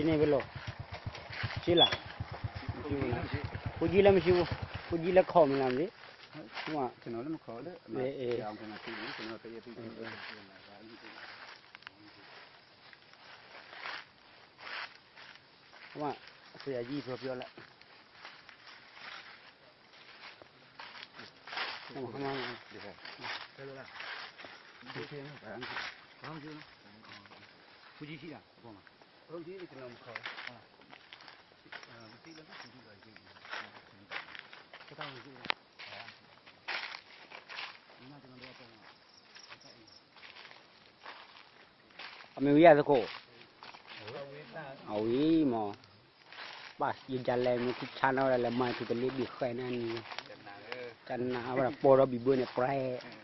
န့ၣ်ပလီၢ်, ဆံလၢ်, ဖိကံလၢမဆံ, ဖိကံလၢခီၣ်မနုၤလဲၣ်, အဝဲယံၤပျီပျီလၢ အမ့ၢ်ဝံၤယၤသကိး, အဝံၤမး, ပၢ်ယကလဲၤမ့ၢ်ထံဆါနီၤဝဲဒၣ် လဲၤမၤထူတလ့ဘံၣ်ဃဲန့ၣ်န့ၣ်, ကနၣ်ဝဲဒၣ်ပီၢ်ဒီးဘံၣ်ဘၢန့ၣ် ပြဲ